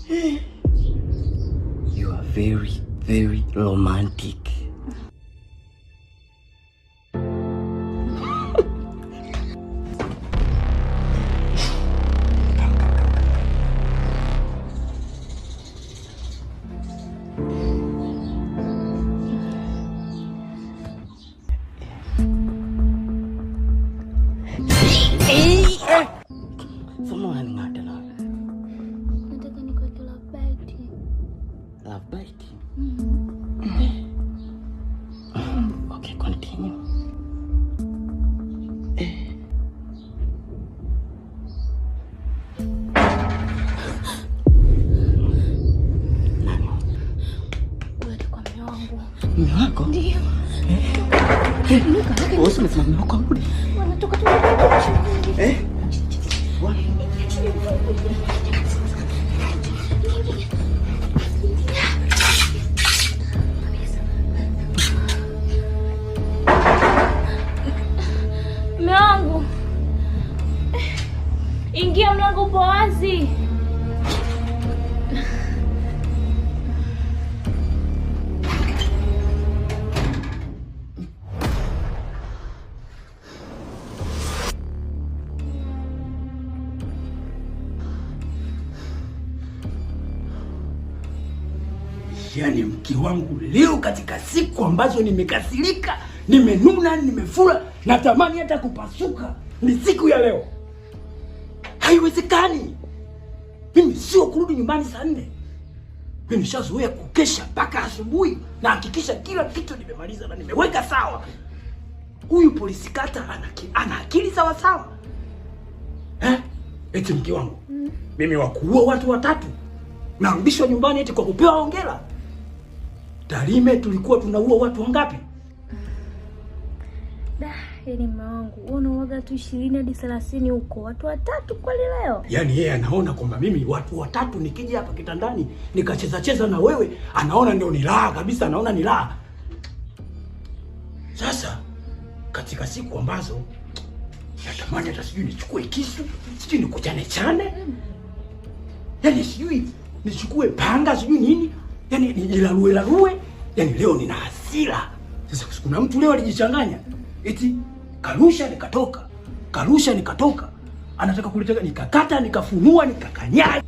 You are very, very romantic. Someone unaning'ata na Nataka nikuweke love bite. Love bite. Okay, continue. Eh. Nani? Huyu atakuwa mume wangu. Mume wako? Ndio. Wewe umesema mume wako arudi? Wanatoka tu. Eh? Bwana. Mume wangu. Ingia, mlango upo wazi. Yaani mke wangu leo katika siku ambazo nimekasirika, nimenuna, nimefura, natamani hata kupasuka, ni siku ya leo. Haiwezekani. Mimi sio kurudi nyumbani saa 4. Mimi nishazoea kukesha mpaka asubuhi na hakikisha kila kitu nimemaliza na nimeweka sawa. Huyu polisi kata ana akili sawa sawa. Eh? Eti mke wangu. Mimi wa kuua watu watatu. Narudishwa nyumbani eti kwa kupewa hongera. Tarime tulikuwa tunaua watu wangapi? Da, yaani mume wangu, wewe unauaga tu 20 hadi 30 huko. Watu watatu kweli leo? Yaani yeye anaona kwamba mimi watu watatu nikija hapa kitandani nikacheza cheza na wewe, anaona ndio ni raha kabisa, anaona ni raha. Sasa katika siku ambazo natamani hata sijui nichukue kisu, sijui nikuchane chane. Yaani sijui nichukue panga, sijui nini. Yaani nijilarue larue. Yaani leo nina hasira. Sasa kuna mtu leo alijichanganya. Eti karusha nikatoka. Karusha nikatoka. Anataka kuleta, nikakata, nikafunua, nikakanyaga.